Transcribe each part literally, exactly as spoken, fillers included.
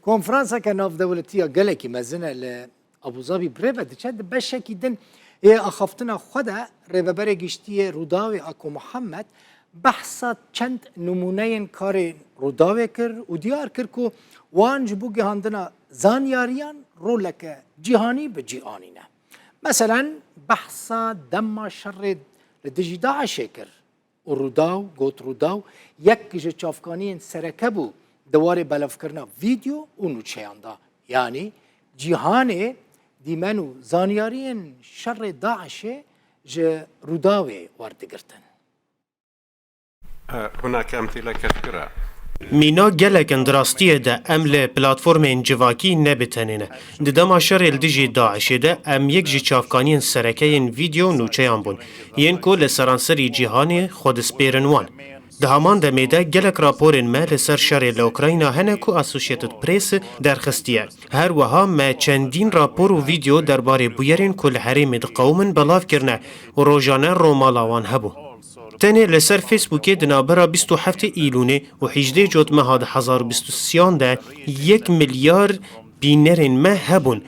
Konferanseke navdewletî ya gelekî mezin e li Abu Zabî birêve diçe. Di beşekî din ê axaftina xwe de Rêveberê Giştî yê Rûdawê Ako Muhammed behsa çend nimûneyên karên Rûdawê kir û diyar kir ku wan ji bo gihandina zanyariyan roleke cîhanî bi cî anîne. Meselen, behsa dema şerê li dijî DAIŞê kir û Rûdaw got, Rûdaw yek ji çavkaniyên sereke bû di warê belavkirina vîdeo û nûçeyan de. Yanî cîhanê dîmen û zanyariyên şerê DAIŞê ji Rûdawê werdigirtin. Huna ke em têle kevkira. Mînak gelek in di rastiyê de em li platformên civakî ne bi tenê ne. Di dema şerê li dijî DAIŞê de em yek ji çavkaniyên sereke yên vîdeo û nûçeyan bûn, yên ku li seranserî cîhanê xwe dispêrin wan. Di heman demê de gelek raporên me li ser şerê li Ukrayna hene ku Associated Press derxistiye. Her wiha me çendîn rapor û vîdeo derbarê bûyerên ku li herêmê diqewimin belav kirine û rojane romala wan hebû. Tenê li ser Facebookê di navbera bîst û heftê Îlûnê û hîjdê Cotmeha du hezar û bîst û sêyan de yek milyar bînerên me hebûn.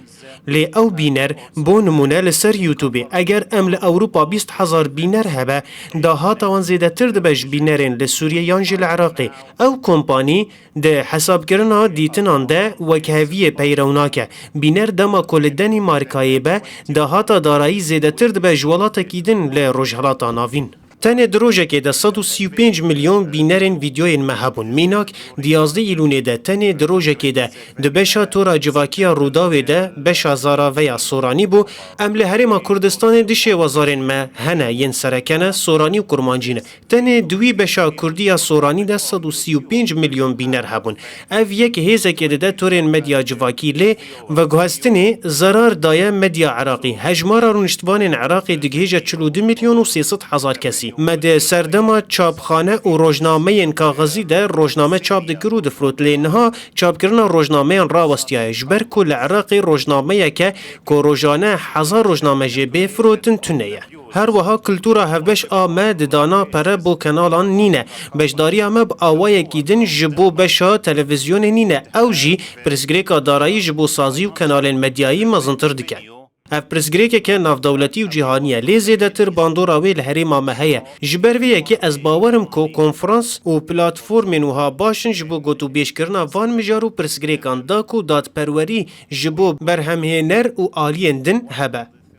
Lê ew bîner, bo nimûne, li ser YouTubeê, eger em li Ewropa bîst hezar bîner hebe, dahata wan zêdetir dibe ji bînerên li Sûriyê yan jî li Iraqê. Ew kompanî di hesabkirina dîtinan de wekheviyê peyrew nake. Bîner dema ku li Denîmarkayê be, dahata darayî zêdetir dibe ji welatekî din li Rojhilata Navîn. Tenê di rojekê de sed û sî û pênc milyon bînerên vîdyoyên me hebûn. Mînak, di yazdeh Îlûnê de tenê di rojekê de di beşa tora civakiya Rûdawê de beşa zaraveya soranî bû. Em li Herêma Kurdistanê du şêwazarên me hene yên sereke ne, soranî û kurmancî ne. Tenê di wî beşa kurdî ya soranî de sed û sî û pênc milyon bîner hebûn. Ev yek hêzekê dide torên medya civakî, lê veguhestinê zerar daye medya Iraqî. Hejmara rûniştvanên Iraqê digihêje çil û du milyon û sê sed hezar kesî. Me di serdema çapxane û rojnameyên kaxizî de rojname çap dikir û difirot, lê niha çapkirina rojnameyan rawestiyaye, ji ber ku li Iraqê rojnameyeke ku rojane hezar rojname jê bê firotin tune ye. Her wiha kultura hevbeş a me di dana pere bo kenalan nîne. Beşdariya me bi awayekî din ji bo beşa televîzyonê nîne. Ew jî pirsgirêka darayî ji bo sazî û kenalên medyayî mezintir dike. Ev pirsgirêkeke navdewletî û cîhanî ye, lê zêdetir bandora wê li herêma me heye. Ji ber vê yekê ez bawer im ku konferans û platformên wiha baş in ji bo gotûbêjkirina van mijar û pirsgirêkan, da ku dadperwerî ji bo berhemhêner û aliyên din hebe.